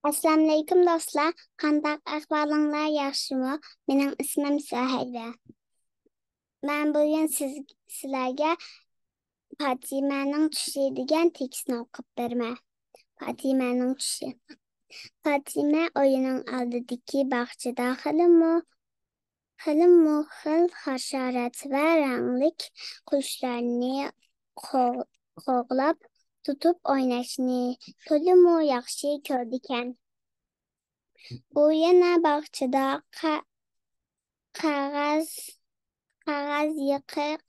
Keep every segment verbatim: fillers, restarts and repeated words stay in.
ئەسسالامۇئەلەيكۇم دوستلار، قانداق ئەھۋالىڭلار، ياخشىمۇ؟ مېنىڭ ئىسمىم سۈھەيبە. مەن بۈگۈن سىز، سىلەرگە پاتىمەنىڭ چۈشى دېگەن تېكىستنى ئوقۇپ بېرىمەن. پاتىمەنىڭ چۈشى. پاتىمە ئۆيىنىڭ ئالدىدىكى باغچىدا خېلىمۇ، خېلىمۇ خىل ھاشارات ۋە رەڭلىك قۇشلارنى قو-، قوغلاپ تۇتۇپ ئويناشنى تولىمۇ ياخشى كۆرىدىكەن. ئۇ يەنە باغچىدا قە-، قەغەز، قەغەز يىقىق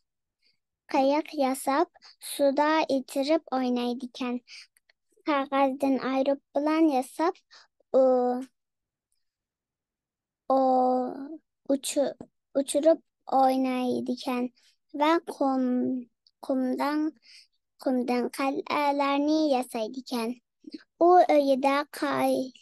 قېيىق ياساپ، سۇدا ئېتىرىپ ئوينايدىكەن. قەغەزدىن ئايروپىلان ياساپ، ئۇ، ئۇ، ئۇچۇ-، ئۇچۇرۇپ ئوينايدىكەن ۋە قۇم، قۇمدان، قۇمدىن قەلئەلەرنى ياسايدىكەن. ئۇ ئۆيىدە قاي-،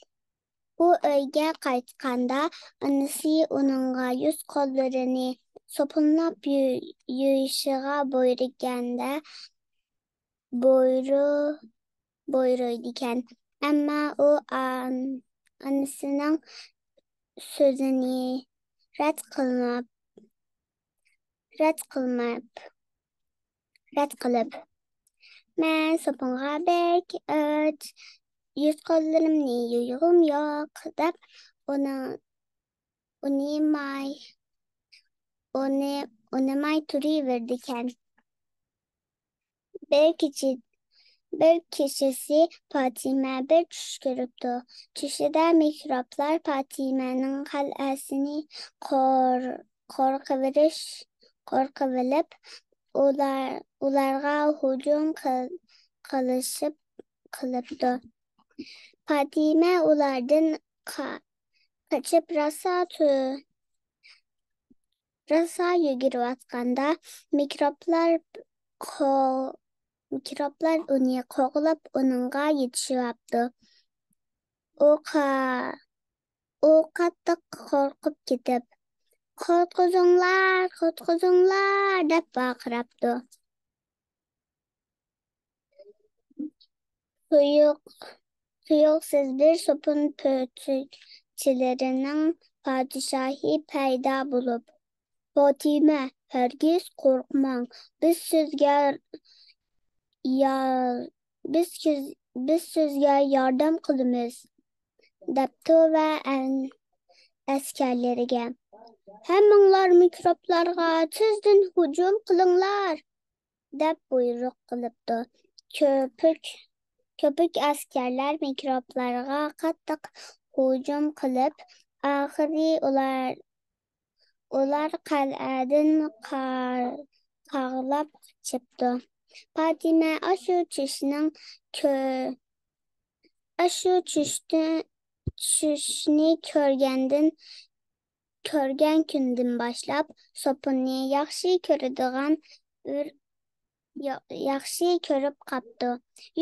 ئۇ ئۆيگە قايتقاندا، ئانىسى ئۇنىڭغا يۈز-قوللىرىنى سوپۇنلاپ يۇ-، يۇيۇشىغا بۇيرۇگەندە، بۇيرۇ-، بۇيرۇيدىكەن. ئەمما ئۇ ئان-، ئانىسىنىڭ سۆزىنى رەت قىلماپ، رەت قىلماپ، رەت قىلىپ، «مەن سوپۇنغا بەك ئۆچ، يۈز-قوللىرىمنى يۇيغۇم يوق» دەپ، ئۇنى، ئۇنىماي، ئۇنى، ئۇنىماي تۇرۇۋېرىدىكەن. بىر كېچە، بىر كېچىسى پاتىمە بىر چۈش كۆرۈپتۇ. چۈشىدە مىكروبلار پاتىمەنىڭ قەلئەسىنى قور-، قورقۇۋېرىش، قورقۇۋېلىپ، ئۇلار، ئۇلارغا ھۇجۇم قىل-، قىلىشىپ، قىلىپتۇ. پاتىمە ئۇلاردىن قا-، قېچىپ راسا تۇ-، راسا يۈگۈرۈۋاتقاندا، مىكروبلار قو-، مىكروبلار ئۇنى قوغلاپ، ئۇنىڭغا يېتىشىۋاپتۇ. ئۇ قا-، ئۇ قاتتىق قورقۇپ كېتىپ، «قۇتقۇزۇڭلار، قۇتقۇزۇڭلار!» دەپ ۋارقىراپتۇ. تۇيۇق-، تۇيۇقسىز بىر سوپۇن پۆتۈكچىلىرىنىڭ پادىشاھى پەيدا بولۇپ، «پاتىمە، ھەرگىز قورقماڭ، بىز سىزگە يا-، بىز سىز-، بىز سىزگە ياردەم قىلىمىز» دەپتۇ ۋە ئەن-، ئەسكەرلىرىگە، «ھەممىڭلار مىكروبلارغا تېزدىن ھۇجۇم قىلىڭلار» دەپ بۇيرۇق قىلىپتۇ. كۆپۈك، كۆپۈك ئەسكەرلەر مىكروبلارغا قاتتىق ھۇجۇم قىلىپ، ئاخىرى ئۇلار، ئۇلار قەلئەدىن قا-، قاغلاپ چىقىپتۇ. پاتىمە ئاشۇ چۈشنىڭ كۆ-، ئاشۇ چۈشتىن، چۈشنى كۆرگەندىن، كۆرگەن كۈندىن باشلاپ سوپۇننى ياخشى كۆرىدىغان بىر، يا-، ياخشى كۆرۈپ قاپتۇ.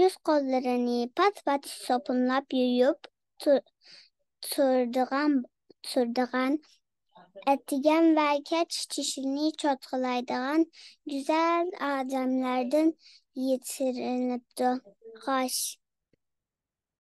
يۈز-قوللىرىنى پات-پات سوپۇنلاپ يۇيۇپ تۇ-، تۇرىدىغان، تۇرىدىغان، ئەتىگەن ۋە كەچ چىشىنى چوتقىلايدىغان گۈزەل ئادەملەردىن يېتىرىنىپتۇ. خوش،